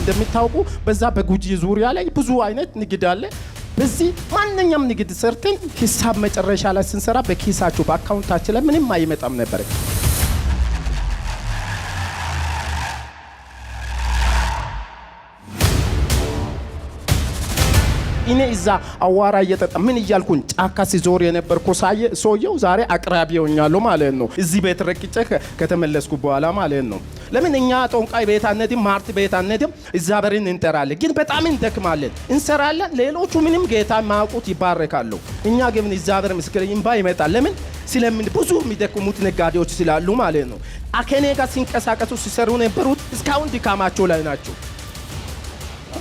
እንደሚታወቁ በዛ በጉጂ ዙሪያ ላይ ብዙ አይነት ንግድ አለ። በዚህ ማንኛውም ንግድ ሰርተን ሂሳብ መጨረሻ ላይ ስንሰራ በኪሳቸው በአካውንታችን ላይ ምንም አይመጣም ነበር። እኔ እዛ አዋራ እየጠጣ ምን እያልኩኝ ጫካ ሲዞር የነበርኩ ሰውየው ዛሬ አቅራቢ ሆኛለሁ ማለት ነው። እዚህ ቤት ረቅጬ ከተመለስኩ በኋላ ማለት ነው። ለምን እኛ ጦንቃይ ቤት አንሄድም፣ ማርት ቤት አንሄድም፣ እግዚአብሔርን እንጠራለን። ግን በጣም እንደክማለን፣ እንሰራለን። ሌሎቹ ምንም ጌታ ማያውቁት ይባረካሉ። እኛ ግን እግዚአብሔር ምስክር እንባ ይመጣል። ለምን ስለምን ብዙ የሚደክሙት ነጋዴዎች ስላሉ ማለት ነው። ከኔ ጋር ሲንቀሳቀሱ ሲሰሩ ነበሩት እስካሁን ድካማቸው ላይ ናቸው።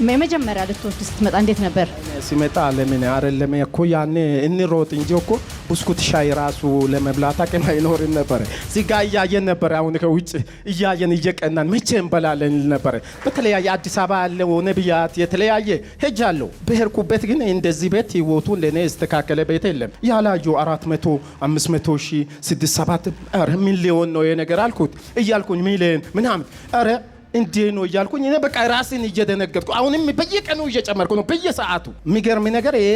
የመጀመሪያ ልትወስድ ስትመጣ እንዴት ነበር? ሲመጣ ለምን አይደለም እኮ ያኔ እንሮጥ እንጂ እኮ ብስኩት ሻይ ራሱ ለመብላት አቅም አይኖርም ነበረ። እዚህ ጋ እያየን ነበረ። አሁን ከውጭ እያየን እየቀናን መቼ እንበላለን ነበረ። በተለያየ አዲስ አበባ ያለው ነቢያት የተለያየ ሄጃለሁ። በሄድኩበት ግን እንደዚህ ቤት ህይወቱ ለእኔ የተስተካከለ ቤት የለም። ያላዩ 400 500 ሺህ 6 7 ኧረ ሚሊዮን ነው ይሄ ነገር አልኩት እያልኩኝ ሚሊዮን ምናምን ኧረ እንዴ ነው እያልኩኝ እኔ በቃ ራሴን እየደነገጥኩ አሁንም በየቀኑ እየጨመርኩ ነው፣ በየሰዓቱ። የሚገርም ነገር ይሄ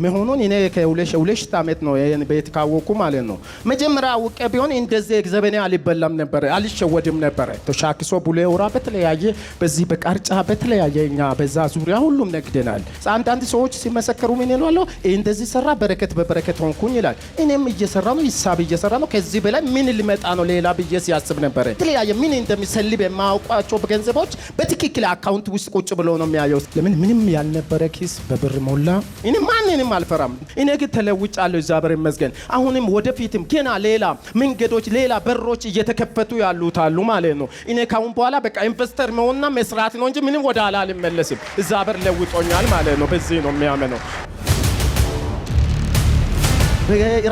መሆኑን እኔ ከሁለት ዓመት ነው ይሄን ቤት ካወቅኩ ማለት ነው። መጀመሪያ አውቄ ቢሆን እንደዚህ ዘበኔ አልበላም ነበረ፣ አልሸወድም ነበረ። ተሻክሶ ቡሌ ሆራ በተለያየ በዚህ በቃርጫ በተለያየ እኛ በዛ ዙሪያ ሁሉም ነግደናል። አንዳንድ ሰዎች ሲመሰከሩ ምን ይላሉ? እንደዚህ ሰራ በረከት በበረከት ሆንኩኝ ይላል። እኔም እየሰራ ነው፣ ሂሳብ እየሰራ ነው። ከዚህ በላይ ምን ሊመጣ ነው ሌላ ብዬ ሲያስብ ነበረ። የተለያየ ምን እንደሚሰልብ የማያውቋቸው ገንዘቦች በትክክል አካውንት ውስጥ ቁጭ ብሎ ነው የሚያየው። ለምን ምንም ያልነበረ ኪስ በብር ሞላ። እኔ ማንንም አልፈራም። እኔ ግን ተለውጫለሁ፣ እግዚአብሔር ይመስገን። አሁንም ወደፊትም ገና ሌላ መንገዶች፣ ሌላ በሮች እየተከፈቱ ያሉት አሉ ማለት ነው። እኔ ካሁን በኋላ በቃ investor መሆንና መስራት ነው እንጂ ምንም ወደ ኋላ አልመለስም። እግዚአብሔር ለውጦኛል ማለት ነው። በዚህ ነው የሚያምነው።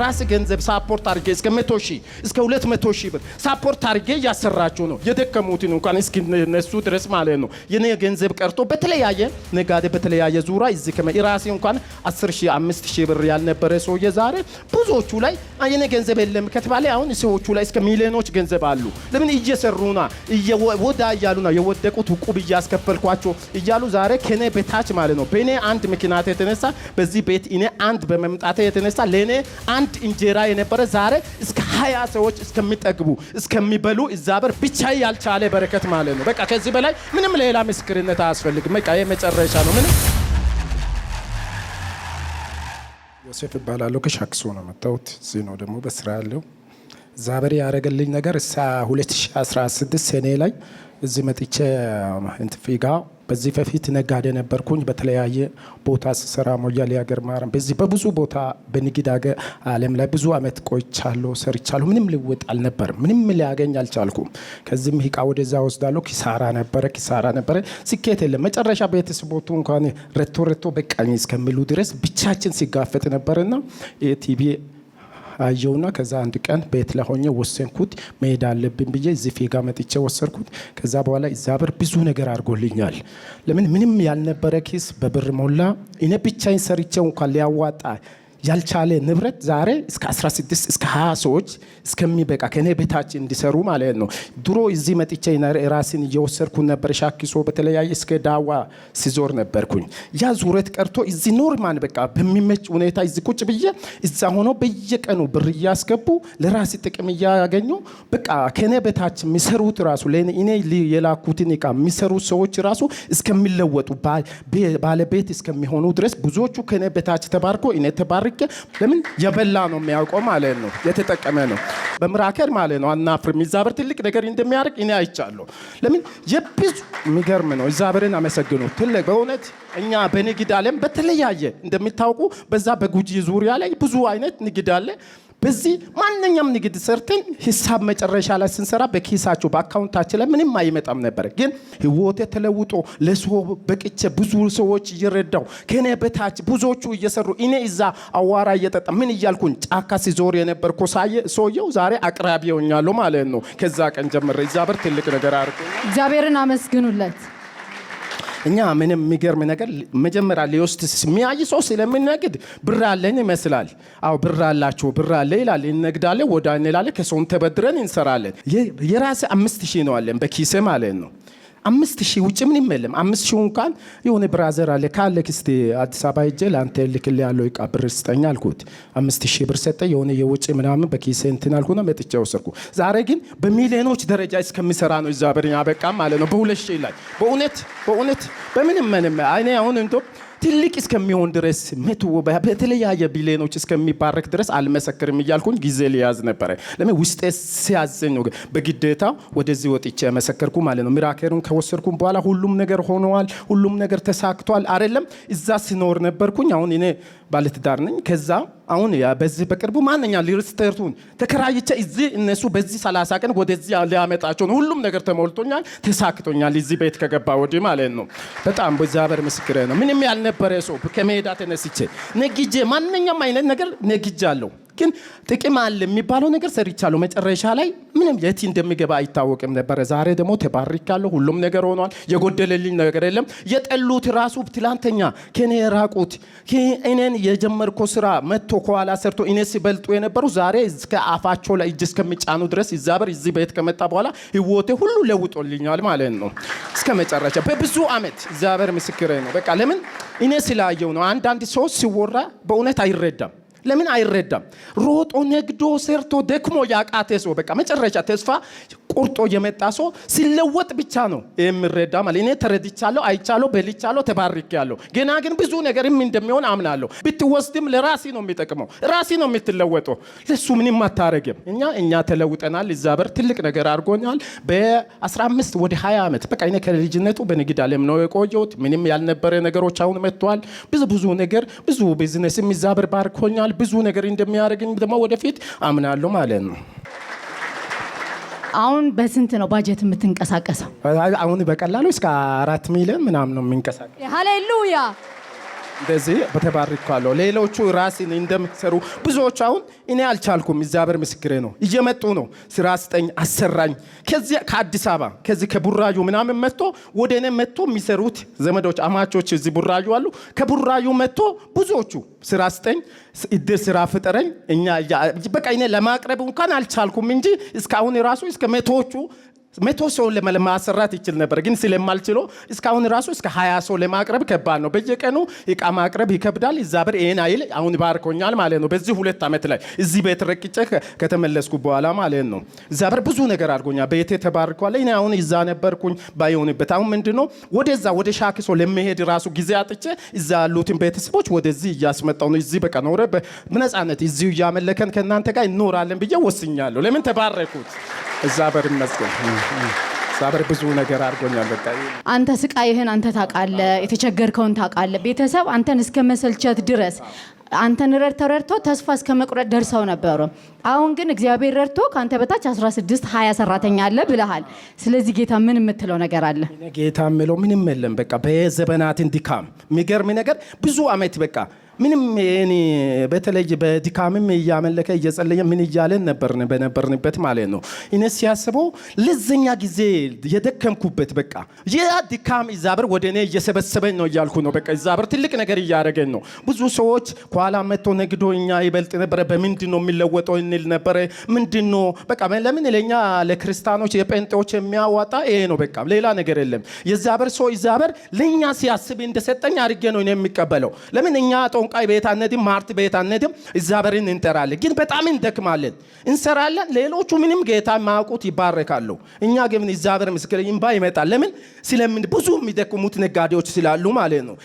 ራስ ገንዘብ support አድርጌ እስከ 100 ሺህ እስከ 200 ሺህ ብር support አድርጌ እያሰራችሁ ነው። የደከሙትን እንኳን እስኪነሱ ድረስ ማለት ነው። የኔ ገንዘብ ቀርቶ በተለያየ ነጋዴ በተለያየ ዙራ እዚህ ከመ ራሴ እንኳን 10 ሺህ 5 ሺህ ብር ያልነበረ ሰውዬ ዛሬ ብዙዎቹ ላይ የኔ ገንዘብ የለም ከተባለ አሁን ሰዎቹ ላይ እስከ ሚሊዮኖች ገንዘብ አሉ። ለምን እየሰሩና ወዳ እያሉና የወደቁት ዕቁብ እያስከፈልኳቸው እያሉ ዛሬ ከኔ በታች ማለት ነው። በእኔ አንድ ምክንያት የተነሳ በዚህ ቤት እኔ አንድ በመምጣቴ የተነሳ ለእኔ አንድ እንጀራ የነበረ ዛሬ እስከ 20 ሰዎች እስከሚጠግቡ እስከሚበሉ እግዚአብሔር ብቻ ያልቻለ በረከት ማለት ነው። በቃ ከዚህ በላይ ምንም ሌላ ምስክርነት አያስፈልግም። በቃ የመጨረሻ ነው። ምንም ዮሴፍ እባላለሁ። ከሻክሶ ነው መጣሁት። እዚህ ነው ደግሞ በስራ ያለው። እግዚአብሔር ያደረገልኝ ነገር እሳ 2016 ሰኔ ላይ እዚህ መጥቼ እንትፊጋ በዚህ በፊት ነጋዴ ነበርኩኝ። በተለያየ ቦታ ስሰራ ሞያሌ ሀገር ማርያም በዚህ በብዙ ቦታ በንግድ ዓለም ላይ ብዙ አመት ቆይቻለሁ፣ ሰርቻለሁ። ምንም ልውጥ አልነበርም። ምንም ሊያገኝ አልቻልኩም። ከዚህም እቃ ወደዛ ወስዳለሁ። ኪሳራ ነበረ፣ ኪሳራ ነበረ፣ ስኬት የለም። መጨረሻ ቤተሰቦቱ እንኳን ረቶ ረቶ በቃኝ እስከሚሉ ድረስ ብቻችን ሲጋፈጥ ነበርና ቲቪ አየውና ከዛ አንድ ቀን ቤት ላይ ሆኜ ወሰንኩት፣ መሄድ አለብን ብዬ እዚህ ፊጋ መጥቼ ወሰድኩት። ከዛ በኋላ እግዚአብሔር ብዙ ነገር አድርጎልኛል። ለምን ምንም ያልነበረ ኪስ በብር ሞላ። እኔ ብቻዬን ሰርቼው እንኳን ሊያዋጣ ያልቻለ ንብረት ዛሬ እስከ 16 እስከ 20 ሰዎች እስከሚበቃ ከእኔ በታች እንዲሰሩ ማለት ነው። ድሮ እዚህ መጥቼ ራስን እየወሰድኩ ነበር። ሻኪሶ በተለያየ እስከ ዳዋ ሲዞር ነበርኩኝ። ያ ዙረት ቀርቶ እዚህ normal በቃ በሚመች ሁኔታ እዚህ ቁጭ ብዬ እዛ ሆኖ በየቀኑ ብር እያስገቡ ለራሴ ጥቅም እያገኙ በቃ ከእኔ በታች የሚሰሩት ራሱ እኔ የላኩትን እቃ የሚሰሩት ሰዎች ራሱ እስከሚለወጡ ባለቤት እስከሚሆኑ ድረስ ብዙዎቹ ከእኔ በታች ተባርኮ እኔ ተባርኬ ለምን የበላ ነው የሚያውቀው ማለት ነው፣ የተጠቀመ ነው በምራከር ማለት ነው። አናፍርም። እግዚአብሔር ትልቅ ነገር እንደሚያደርግ እኔ አይቻለሁ። ለምን የብዙ የሚገርም ነው። እግዚአብሔርን አመሰግኑ። ትልቅ በእውነት እኛ በንግድ ዓለም በተለያየ እንደሚታወቁ በዛ በጉጂ ዙሪያ ላይ ብዙ አይነት ንግድ አለ። በዚህ ማንኛውም ንግድ ሰርተን ሂሳብ መጨረሻ ላይ ስንሰራ በኪሳቸው በአካውንታችን ላይ ምንም አይመጣም ነበር። ግን ህይወቴ ተለውጦ ለሰው በቅቼ ብዙ ሰዎች እየረዳው ከኔ በታች ብዙዎቹ እየሰሩ እኔ እዛ አዋራ እየጠጣ ምን እያልኩኝ ጫካ ሲዞር የነበርኩ ሰውየው ዛሬ አቅራቢ ሆኛለሁ ማለት ነው። ከዛ ቀን ጀምሬ እግዚአብሔር ትልቅ ነገር አድርጎ እግዚአብሔርን አመስግኑለት። እኛ ምንም የሚገርም ነገር መጀመሪያ ሊወስድ የሚያይ ሰው ስለሚነግድ ብር አለን ይመስላል። አዎ ብር አላቸው ብር አለ ይላል። እንነግዳለን፣ ወዳ እንላለን፣ ከሰውም ተበድረን እንሰራለን። የራሴ 5,000 ነው አለን በኪሴ ማለት ነው። 5,000 ውጭ ምንም የለም። 5,000 እንኳን የሆነ brother አለ ካለ ክስቴ አዲስ አበባ ሄጄ ለአንተ ልክልህ ያለው እቃ ብር ስጠኝ አልኩት። 5,000 ብር ሰጠኝ። የሆነ የውጭ ምናምን በኪሴ እንትን አልኩና መጥቼ ወሰድኩ። ዛሬ ግን በሚሊዮኖች ደረጃ እስከሚሰራ ነው እግዚአብሔር ያበቃ ማለት ነው። በ2,000 ላይ በእውነት በእውነት በምንም ምንም እኔ አሁን እንደው ትልቅ እስከሚሆን ድረስ መቶ በተለያየ ቢሊዮኖች እስከሚባረክ ድረስ አልመሰክርም እያልኩኝ ጊዜ ሊያዝ ነበረ። ለምን ውስጤ ሲያዘኝ ነው በግዴታ ወደዚህ ወጥቼ መሰከርኩ ማለት ነው። miracle ኡን ከወሰድኩም በኋላ ሁሉም ነገር ሆነዋል። ሁሉም ነገር ተሳክቷል። አይደለም እዛ ሲኖር ነበርኩኝ። አሁን እኔ ባለትዳር ነኝ። ከዛ አሁን በዚህ በቅርቡ ማንኛ ሊርስተርቱን ተከራይቼ እዚህ እነሱ በዚህ 30 ቀን ወደዚህ ሊያመጣቸው ነው። ሁሉም ነገር ተሞልቶኛል፣ ተሳክቶኛል። እዚህ ቤት ከገባ ወዲህ ማለት ነው። በጣም በእግዚአብሔር ምስክሬ ነው። ምንም ያልነበረ ሰው ከሜዳ ተነስቼ ነግጄ ማንኛውም አይነት ነገር ነግጃለሁ። ግን ጥቅም አለ የሚባለው ነገር ሰርቻለሁ። መጨረሻ ላይ ምንም የት እንደሚገባ አይታወቅም ነበረ። ዛሬ ደግሞ ተባርካለሁ። ሁሉም ነገር ሆኗል። የጎደለልኝ ነገር የለም። የጠሉት ራሱ ትላንተኛ ከኔ የራቁት እኔን የጀመርኮ ስራ መጥቶ ከኋላ ሰርቶ እኔ ሲበልጡ የነበሩ ዛሬ እስከ አፋቸው ላይ እጅ እስከሚጫኑ ድረስ እግዚአብሔር እዚህ ቤት ከመጣ በኋላ ህይወቴ ሁሉ ለውጦልኛል ማለት ነው። እስከ መጨረሻ በብዙ አመት እግዚአብሔር ምስክሬ ነው። በቃ ለምን እኔ ስላየው ነው። አንዳንድ ሰው ሲወራ በእውነት አይረዳም። ለምን አይረዳም? ሮጦ ነግዶ ሰርቶ ደክሞ ያቃተ ሰው በቃ መጨረሻ ተስፋ ቆርጦ የመጣ ሰው ሲለወጥ ብቻ ነው የሚረዳ ማለት። እኔ ተረድቻለሁ፣ አይቻለሁ፣ በልቻለሁ፣ ተባርኬያለሁ። ገና ግን ብዙ ነገርም እንደሚሆን አምናለሁ። ብትወስድም ለራሲ ነው የሚጠቅመው፣ ራሲ ነው የምትለወጠው። ለሱ ምንም አታረግም። እኛ ተለውጠናል። እግዚአብሔር ትልቅ ነገር አድርጎኛል። በ15 ወደ 20 ዓመት በቃ እኔ ከልጅነቱ በንግድ ዓለም ነው የቆየሁት። ምንም ያልነበረ ነገሮች አሁን መጥተዋል። ብዙ ብዙ ነገር ብዙ ቢዝነስም እግዚአብሔር ባርኮኛል። ብዙ ነገር እንደሚያደርግኝ ደግሞ ወደፊት አምናለሁ ማለት ነው። አሁን በስንት ነው ባጀት የምትንቀሳቀሰው? አሁን በቀላሉ እስከ 4 ሚሊዮን ምናምን ነው የሚንቀሳቀሰው። ሃሌሉያ! እንደዚህ በተባርካለሁ። ሌሎቹ ራስን እንደምትሰሩ ብዙዎቹ አሁን እኔ አልቻልኩም። እግዚአብሔር ምስክሬ ነው። እየመጡ ነው። ስራ ስጠኝ፣ አሰራኝ። ከዚህ ከአዲስ አበባ ከዚህ ከቡራዩ ምናምን መጥቶ ወደ እኔ መጥቶ የሚሰሩት ዘመዶች አማቾች እዚህ ቡራዩ አሉ። ከቡራዩ መጥቶ ብዙዎቹ ስራ ስጠኝ፣ እድል ስራ ፍጠረኝ። እኛ በቃ እኔ ለማቅረብ እንኳን አልቻልኩም እንጂ እስካሁን ራሱ እስከ መቶዎቹ 100 ሰው ለማሰራት ይችል ነበር፣ ግን ስለማልችለው እስካሁን ራሱ እስከ 20 ሰው ለማቅረብ ከባድ ነው። በየቀኑ እቃ ማቅረብ ይከብዳል። እግዚአብሔር ይሄን አይል አሁን ባርኮኛል ማለት ነው። በዚህ 2 ዓመት ላይ እዚህ ቤት ረቅጬ ከተመለስኩ በኋላ ማለት ነው እግዚአብሔር ብዙ ነገር አድርጎኛል። ቤቴ ተባርኳል። እኔ አሁን እዛ ነበርኩኝ ባይሆንበት አሁን ምንድነው ወደዛ ወደ ሻክሶ ለመሄድ ራሱ ጊዜ አጥቼ እዛ ያሉትን ቤተሰቦች ወደዚህ እያስመጣው ነው። እዚህ በቃ ኖረ በነፃነት እዚሁ እያመለከን ከእናንተ ጋር እንኖራለን ብዬ ወስኛለሁ። ለምን ተባረኩት። እግዚአብሔር ይመስገን። እግዚአብሔር ብዙ ነገር አድርጎኛል። በቃ አንተ ስቃይህን አንተ ታውቃለህ፣ የተቸገርከውን ታውቃለህ። ቤተሰብ አንተን እስከ መሰልቸት ድረስ አንተን ረድተው ተስፋ እስከ መቁረጥ ደርሰው ነበሩ። አሁን ግን እግዚአብሔር ረድቶ ከአንተ በታች 16 20 ሰራተኛ አለ ብለሃል። ስለዚህ ጌታ ምን የምትለው ነገር አለ? ጌታ የምለው ምንም የለም። በቃ በዘበናትን ድካም የሚገርም ነገር ብዙ አመት በቃ ምንም እኔ በተለይ በድካምም እያመለከ እየጸለየ ምን እያለን ነበርን በነበርንበት ማለት ነው። እኔ ሲያስበው ለዘኛ ጊዜ የደከምኩበት በቃ ያ ድካም እግዚአብሔር ወደ እኔ እየሰበሰበኝ ነው እያልኩ ነው። በቃ እግዚአብሔር ትልቅ ነገር እያደረገኝ ነው። ብዙ ሰዎች ከኋላ መጥቶ ነግዶ እኛ ይበልጥ ነበረ በምንድን ነው የሚለወጠው እንል ነበረ። ምንድን ነው በቃ ለምን ለኛ ለክርስቲያኖች የጴንጤዎች የሚያዋጣ ይሄ ነው። በቃ ሌላ ነገር የለም። የእግዚአብሔር ሰው እግዚአብሔር ለኛ ሲያስብ እንደሰጠኝ አድርጌ ነው እኔ የሚቀበለው። ለምን እኛ ጦንቃይ ቤት አንሄድም፣ ማርት ቤት አንሄድም። እግዚአብሔርን እንጠራለን፣ ግን በጣም እንደክማለን፣ እንሰራለን። ሌሎቹ ምንም ጌታ የማያውቁት ይባረካሉ። እኛ ግን እግዚአብሔር ምስክር እንባ ይመጣል። ለምን ስለምን ብዙ የሚደክሙት ነጋዴዎች ስላሉ ማለት ነው።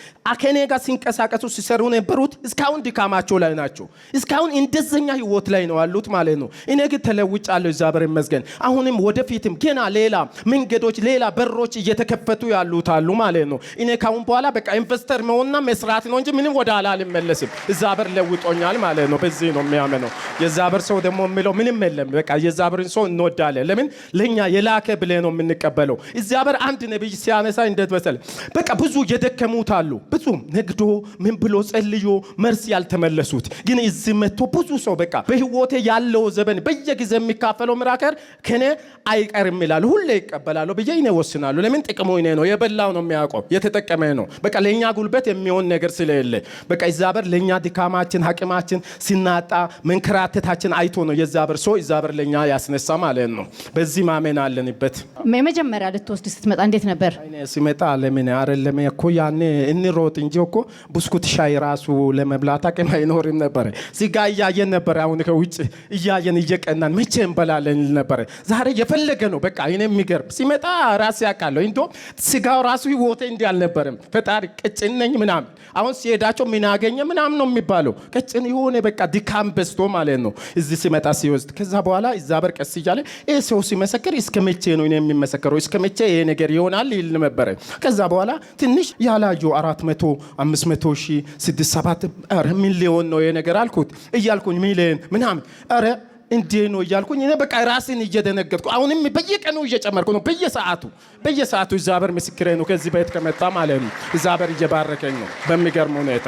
ከኔ ጋር ሲንቀሳቀሱ ሲሰሩ ነበሩት እስካሁን ድካማቸው ላይ ናቸው። እስካሁን እንደዘኛ ህይወት ላይ ነው ያሉት ማለት ነው። እኔ ግን ተለውጫለሁ፣ እግዚአብሔር ይመስገን። አሁንም ወደፊትም ገና ሌላ መንገዶች፣ ሌላ በሮች እየተከፈቱ ያሉት አሉ ማለት ነው። እኔ ካሁን በኋላ በቃ investor መሆንና መስራት ነው እንጂ ምንም ወደ ኋላ አልመለስም። እግዚአብሔር ለውጦኛል ማለት ነው። በዚህ ነው የሚያምነው። የእግዚአብሔር ሰው ደግሞ የሚለው ምንም የለም። በቃ የእግዚአብሔርን ሰው እንወዳለን። ለምን ለኛ የላከ ብለህ ነው የምንቀበለው። እግዚአብሔር አንድ ነብይ ሲያነሳ እንዴት መሰለህ፣ በቃ ብዙ የደከሙት አሉ። ብዙ ነግዶ ምን ብሎ ጸልዮ መርስ ያልተመለሱት ግን እዚህ መጥቶ ብዙ ሰው በቃ በህይወቴ ያለው ዘበን በየጊዜ የሚካፈለው miracle ከኔ አይቀርም ይላሉ። ሁሌ ይቀበላሉ ብዬ እኔ ወስናለሁ። ለምን ጥቅሙ እኔ ነው የበላው ነው የሚያውቀው የተጠቀመ ነው። በቃ ለኛ ጉልበት የሚሆን ነገር ስለሌለ በቃ እግዚአብሔር ለእኛ ድካማችን አቅማችን ሲናጣ መንከራተታችን አይቶ ነው የእግዚአብሔር ሰው እግዚአብሔር ለእኛ ያስነሳ ማለት ነው። በዚህ ማመን አለንበት። የመጀመሪያ ልትወስድ ስትመጣ እንዴት ነበር? እኔ ሲመጣ ለምን አይደለም እኮ ያኔ እንሮጥ እንጂ እኮ ብስኩት ሻይ ራሱ ለመብላት አቅም አይኖርም ነበረ። ስጋ እያየን ነበረ። አሁን ከውጭ እያየን እየቀናን መቼ እንበላለን ነበረ። ዛሬ የፈለገ ነው በቃ። እኔ የሚገርም ሲመጣ ራስ ያውቃለሁ። እንደውም ስጋው ራሱ ህይወቴ እንዲህ አልነበረም። ፈጣሪ ቀጭን ነኝ ምናምን። አሁን ሲሄዳቸው ምን አገኘ ምናምን ነው የሚባለው። ቀጭን የሆነ በቃ ድካም በዝቶ ማለት ነው። እዚህ ሲመጣ ሲወስድ ከዛ በኋላ እግዚአብሔር ቀስ እያለ ይህ ሰው ሲመሰክር እስከ መቼ ነው እኔ የሚመሰክረው? እስከ መቼ ይሄ ነገር ይሆናል ይል ነበረ። ከዛ በኋላ ትንሽ ያላዩ 400 500 ሺህ 6 7 ኧረ ሚሊዮን ነው ይሄ ነገር አልኩት እያልኩኝ ሚሊዮን ምናምን ኧረ እንዴ ነው እያልኩኝ እኔ በቃ ራሴን እየደነገጥኩ አሁንም በየቀኑ እየጨመርኩ ነው። በየሰዓቱ በየሰዓቱ እግዚአብሔር ምስክሬ ነው። ከዚህ ቤት ከመጣ ማለት ነው እግዚአብሔር እየባረከኝ ነው በሚገርም ሁኔታ።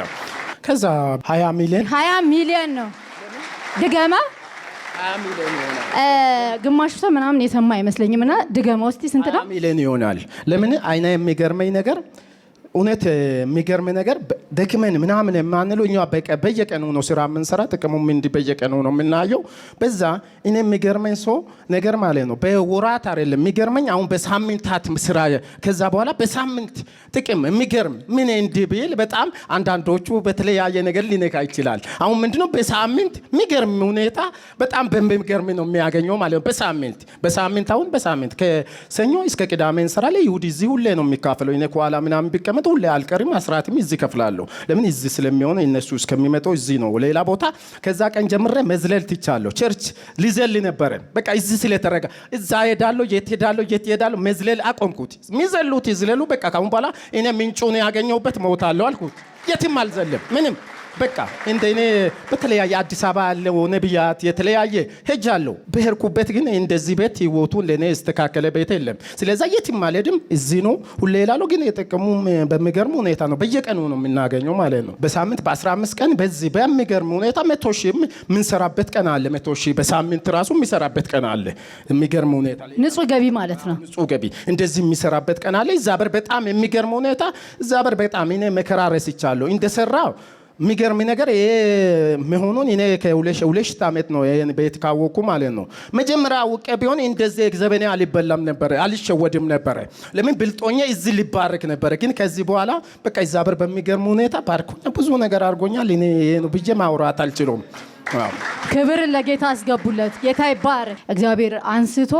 ከዛ 20 ሚሊዮን 20 ሚሊዮን ነው ድገማ። ግማሹ ሰው ምናምን የሰማ አይመስለኝም። እና ድገማ ውስጥ ስንት ነው? 20 ሚሊዮን ይሆናል። ለምን አይና የሚገርመኝ ነገር እውነት የሚገርም ነገር ደክመን ምናምን የማንለው እኛ በየቀኑ ነው ስራ የምንሰራ። ጥቅሙም እንዲህ በየቀኑ ነው የምናየው። በዛ እኔ የሚገርመኝ ሰው ነገር ማለት ነው በወራት አይደለም የሚገርመኝ፣ አሁን በሳምንታት ስራ ከዛ በኋላ በሳምንት ጥቅም የሚገርም ምን እንዲህ ብል በጣም አንዳንዶቹ በተለያየ ነገር ሊነካ ይችላል። አሁን ምንድነው በሳምንት የሚገርም ሁኔታ በጣም በሚገርም ነው የሚያገኘው ማለት ነው። በሳምንት በሳምንት አሁን በሳምንት ከሰኞ እስከ ቅዳሜ እንሰራለን። ይሁድ እዚህ ሁሌ ነው የሚካፈለው። እኔ ከኋላ ምናምን ቢቀመጥ ሁሌ አልቀርም። አስራትም እዚህ ከፍላለሁ። ለምን እዚህ ስለሚሆን እነሱ እስከሚመጣው እዚህ ነው። ሌላ ቦታ ከዛ ቀን ጀምሬ መዝለል ትቻለሁ። church ሊዘል ነበረ። በቃ እዚህ ስለተረጋ እዛ ሄዳለሁ፣ የት ሄዳለሁ፣ የት ሄዳለሁ፣ መዝለል አቆምኩት። የሚዘሉት ይዝለሉ። በቃ ካሁን በኋላ እኔ ምንጩን ያገኘሁበት ሞታለሁ አልኩት። የትም አልዘልም ምንም በቃ እንደ እኔ በተለያየ አዲስ አበባ ያለው ነቢያት የተለያየ ሄጃለሁ። በሄድኩበት ግን እንደዚህ ቤት ህይወቱን ለእኔ የተስተካከለ ቤት የለም። ስለዛ የትም አልሄድም፣ እዚህ ነው ሁሌ እላለሁ። ግን የጥቅሙም በሚገርም ሁኔታ ነው፣ በየቀኑ ነው የምናገኘው ማለት ነው። በሳምንት በ15 ቀን በዚህ በሚገርም ሁኔታ 100 ሺህ የምንሰራበት ቀን አለ። 100 ሺህ በሳምንት ራሱ የሚሰራበት ቀን አለ። የሚገርም ሁኔታ ንጹህ ገቢ ማለት ነው። ንጹህ ገቢ እንደዚህ የሚሰራበት ቀን አለ። እግዚአብሔር በጣም የሚገርም ሁኔታ እግዚአብሔር በጣም እኔ መከራ ረስቻለሁ እንደሰራ የሚገርም ነገር ይሄ መሆኑን እኔ ከሁለት ዓመት ነው ይሄን ቤት ካወቅኩ ማለት ነው። መጀመሪያ አውቄ ቢሆን እንደዚህ ዘበኔ አልበላም ነበረ፣ አልሸወድም ነበረ። ለምን ብልጦኛ እዚህ ሊባረክ ነበረ። ግን ከዚህ በኋላ በቃ እግዚአብሔር በሚገርም ሁኔታ ባርኮኛል፣ ብዙ ነገር አድርጎኛል። እኔ ይሄ ነው ብዬ ማውራት አልችልም። ክብርን ለጌታ አስገቡለት። ጌታ ይባረክ። እግዚአብሔር አንስቶ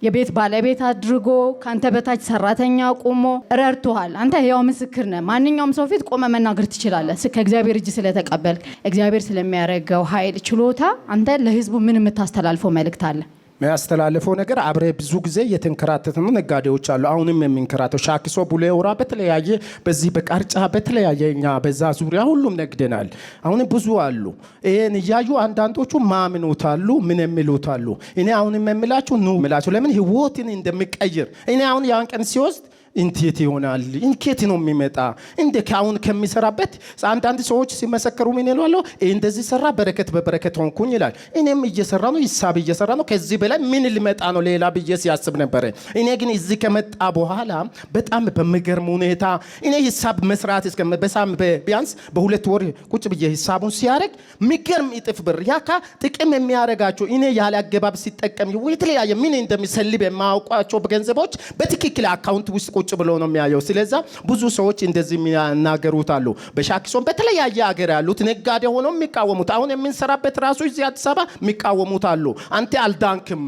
የቤት ባለቤት አድርጎ ከአንተ በታች ሰራተኛ ቆሞ ረድቶሃል። አንተ ህያው ምስክር ነህ። ማንኛውም ሰው ፊት ቆመ መናገር ትችላለህ። ከእግዚአብሔር እጅ ስለተቀበልክ እግዚአብሔር ስለሚያደርገው ኃይል ችሎታ አንተ ለህዝቡ ምን የምታስተላልፈው መልእክት አለ? የሚያስተላልፈው ነገር አብሬ ብዙ ጊዜ እየተንከራተት ነው። ነጋዴዎች አሉ አሁንም የሚንከራተው ሻኪሶ፣ ቡሌ ሆራ፣ በተለያየ በዚህ በቃርጫ በተለያየ እኛ በዛ ዙሪያ ሁሉም ነግደናል። አሁንም ብዙ አሉ። ይሄን እያዩ አንዳንዶቹ ማምኑት አሉ፣ ምን የሚሉት አሉ። እኔ አሁንም የምላችሁ ኑ ምላችሁ ለምን ህይወትን እንደሚቀይር እኔ አሁን ያን ቀን ሲወስድ እንዴት ይሆናል? እንኬት ነው የሚመጣ? እንደ አሁን ከሚሰራበት አንዳንድ ሰዎች ሲመሰክሩ ምን ይላሉ? እንደዚህ ሰራ በረከት በበረከት ሆንኩኝ ይላል። እኔም እየሰራ ነው፣ ሂሳብ እየሰራ ነው። ከዚህ በላይ ምን ሊመጣ ነው ሌላ ብዬ ሲያስብ ነበረ። እኔ ግን እዚህ ከመጣ በኋላ በጣም በሚገርም ሁኔታ እኔ ሂሳብ መስራት እስከ በሳም ቢያንስ በሁለት ወር ቁጭ ብዬ ሂሳቡን ሲያደርግ የሚገርም እጥፍ ብር ያካ ጥቅም የሚያደርጋቸው እኔ ያለ አገባብ ሲጠቀም የተለያየ ምን እንደሚሰልብ የማያውቋቸው ገንዘቦች በትክክል account ውስጥ ቁጭ ብሎ ነው የሚያየው። ስለዛ ብዙ ሰዎች እንደዚህ የሚናገሩት አሉ። በሻኪሶን በተለያየ ሀገር ያሉት ነጋዴ ሆኖ የሚቃወሙት አሁን የምንሰራበት ራሱ እዚህ አዲስ አበባ የሚቃወሙት አሉ። አንተ አልዳንክም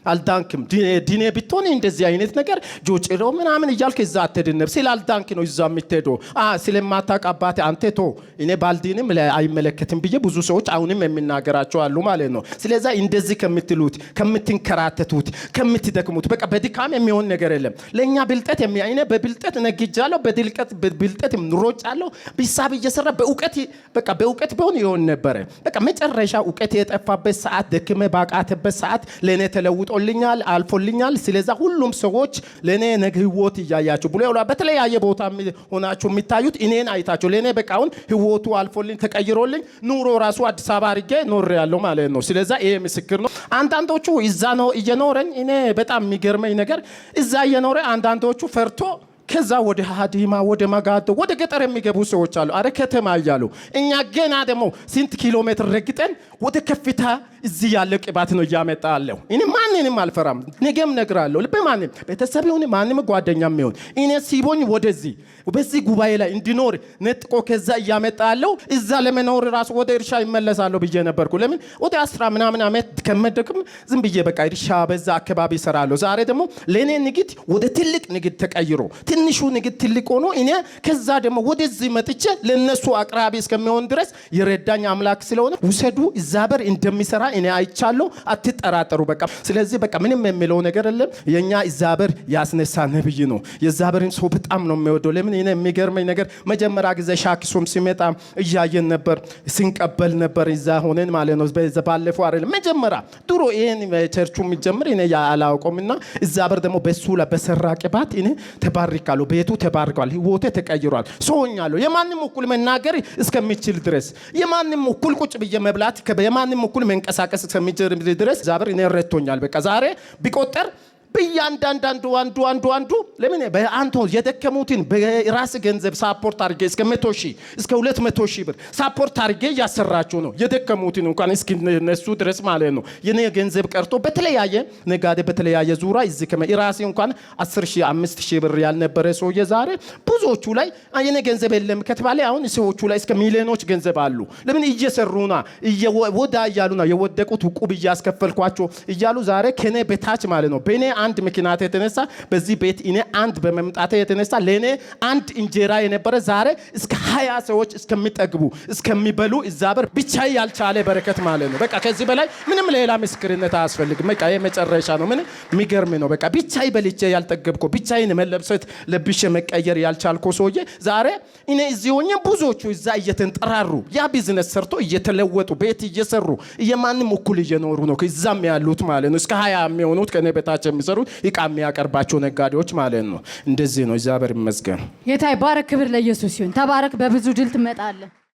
አልዳንክም ድኔ ብትሆን እንደዚህ አይነት ነገር ጆጭሮ ምናምን እያልክ እዛ አትድንም። ስለ አልዳንክ ነው እዛ የምትሄደው። ስለማታውቅ አባቴ አንተ ቶ እኔ ባልዲንም አይመለከትም ብዬ ብዙ ሰዎች አሁንም የሚናገራቸው አሉ ማለት ነው። ስለዛ እንደዚህ ከምትሉት ከምትንከራተቱት፣ ከምትደክሙት በቃ በድካም የሚሆን ነገር የለም። ለእኛ ብልጠት እኔ በብልጠት ነግጃለሁ፣ በድልቀት ብልጠት ሮጫለሁ። ሂሳብ እየሰራ በእውቀት በቃ በእውቀት ቢሆን ይሆን ነበረ። በቃ መጨረሻ እውቀት የጠፋበት ሰዓት፣ ደክመ ባቃተበት ሰዓት ለእኔ ተለውጦ ሮጦልኛል አልፎልኛል። ስለዛ ሁሉም ሰዎች ለእኔ ነገ ህይወት እያያችሁ ብሎ በተለያየ ቦታ ሆናችሁ የሚታዩት እኔን አይታችሁ ለእኔ በቃ አሁን ህይወቱ አልፎልኝ ተቀይሮልኝ ኑሮ ራሱ አዲስ አበባ አድርጌ ኖር ያለው ማለት ነው። ስለዛ ይሄ ምስክር ነው። አንዳንዶቹ እዛ ነው እየኖረኝ እኔ በጣም የሚገርመኝ ነገር እዛ እየኖረ አንዳንዶቹ ፈርቶ ከዛ ወደ ሀዲማ፣ ወደ መጋዶ፣ ወደ ገጠር የሚገቡ ሰዎች አሉ። አረ ከተማ እያሉ እኛ ገና ደግሞ ስንት ኪሎ ሜትር ረግጠን ወደ ከፍታ እዚህ ያለ ቅባት ነው እያመጣ አለው። እኔ ማንንም አልፈራም፣ ነገም እነግራለሁ። ልበ ማንም ቤተሰብ ይሁን ማንም ጓደኛም ይሁን እኔ ሲቦኝ ወደዚህ በዚህ ጉባኤ ላይ እንዲኖር ነጥቆ ከዛ እያመጣ አለው። እዛ ለመኖር ራሱ ወደ እርሻ ይመለሳለሁ ብዬ ነበርኩ። ለምን ወደ 10 ምናምን ዓመት ከመደክም ዝም ብዬ በቃ እርሻ በዛ አካባቢ እሰራለሁ። ዛሬ ደግሞ ለእኔ ንግድ ወደ ትልቅ ንግድ ተቀይሮ ትንሹ ንግድ ትልቅ ሆኖ እኔ ከዛ ደግሞ ወደዚህ መጥቼ ለነሱ አቅራቢ እስከሚሆን ድረስ የረዳኝ አምላክ ስለሆነ ውሰዱ። እግዚአብሔር እንደሚሰራ እኔ አይቻለሁ። አትጠራጠሩ። በቃ ስለዚህ በቃ ምንም የሚለው ነገር የለም። የኛ እግዚአብሔር ያስነሳ ነብይ ነው። የእግዚአብሔርን ሰው በጣም ነው የሚወደው። ለምን እኔ የሚገርመኝ ነገር መጀመሪያ ጊዜ ሻኪሶም ሲመጣ እያየን ነበር፣ ስንቀበል ነበር እዛ ሆነን ማለት ነው። ባለፈው አይደለም መጀመሪያ ድሮ ይሄን ቸርቹ የሚጀምር እኔ አላውቀውም። እና እግዚአብሔር ደግሞ በሱ ላይ በሰራ ቅባት እኔ ተባርካለሁ። ቤቱ ተባርኳል። ህይወቴ ተቀይሯል። ሰውኛለሁ። የማንም እኩል መናገር እስከሚችል ድረስ፣ የማንም እኩል ቁጭ ብዬ መብላት፣ የማንም እኩል መንቀሳቀስ እስከሚችል ድረስ እግዚአብሔር እኔ ረድቶኛል። በቃ ዛሬ ቢቆጠር በእያንዳንድ አንዱ አንዱ አንዱ አንዱ ለምን በአንተ የደከሙትን በራስ ገንዘብ support አድርጌ እስከ 100,000 እስከ 200,000 ብር support አድርጌ እያሰራችሁ ነው። የደከሙትን እንኳን እስኪነሱ ድረስ ማለት ነው። የኔ ገንዘብ ቀርቶ በተለያየ ነጋዴ በተለያየ ዙራ እዚህ ከመ ራሴ እንኳን 10,000 5,000 ብር ያልነበረ ሰውዬ ዛሬ ብዙዎቹ ላይ የኔ ገንዘብ የለም ከተባለ አሁን ሰዎቹ ላይ እስከ ሚሊዮኖች ገንዘብ አሉ። ለምን እየሰሩና ወዳ እያሉና የወደቁት ዕቁብ እያስከፈልኳቸው እያሉ ዛሬ ከኔ በታች ማለት ነው። በእኔ አንድ ምክንያት የተነሳ በዚህ ቤት እኔ አንድ በመምጣቴ የተነሳ ለእኔ አንድ እንጀራ የነበረ ዛሬ እስከ 20 ሰዎች እስከሚጠግቡ እስከሚበሉ እግዚአብሔር ብቻ ያልቻለ በረከት ማለት ነው። በቃ ከዚህ በላይ ምንም ሌላ ምስክርነት አያስፈልግም። በቃ የመጨረሻ ነው። ምን የሚገርም ነው። በቃ ብቻዬ በልቼ ያልጠገብኮ፣ ብቻዬን መለብሰት ለብሼ መቀየር ያልቻልኮ ሰውዬ ዛሬ እኔ እዚህ ሆኜ ብዙዎቹ እዛ እየተንጠራሩ ያ ቢዝነስ ሰርቶ እየተለወጡ ቤት እየሰሩ የማንም እኩል እየኖሩ ነው። እዛም ያሉት ማለት ነው። እስከ 20 የሚሆኑት ከእኔ በታች የሚሰሩት እቃ የሚያቀርባቸው ነጋዴዎች ማለት ነው። እንደዚህ ነው። እግዚአብሔር ይመስገን። ጌታ ይባረክ። ክብር ለኢየሱስ ይሁን። ተባረክ። በብዙ ድል ትመጣለህ።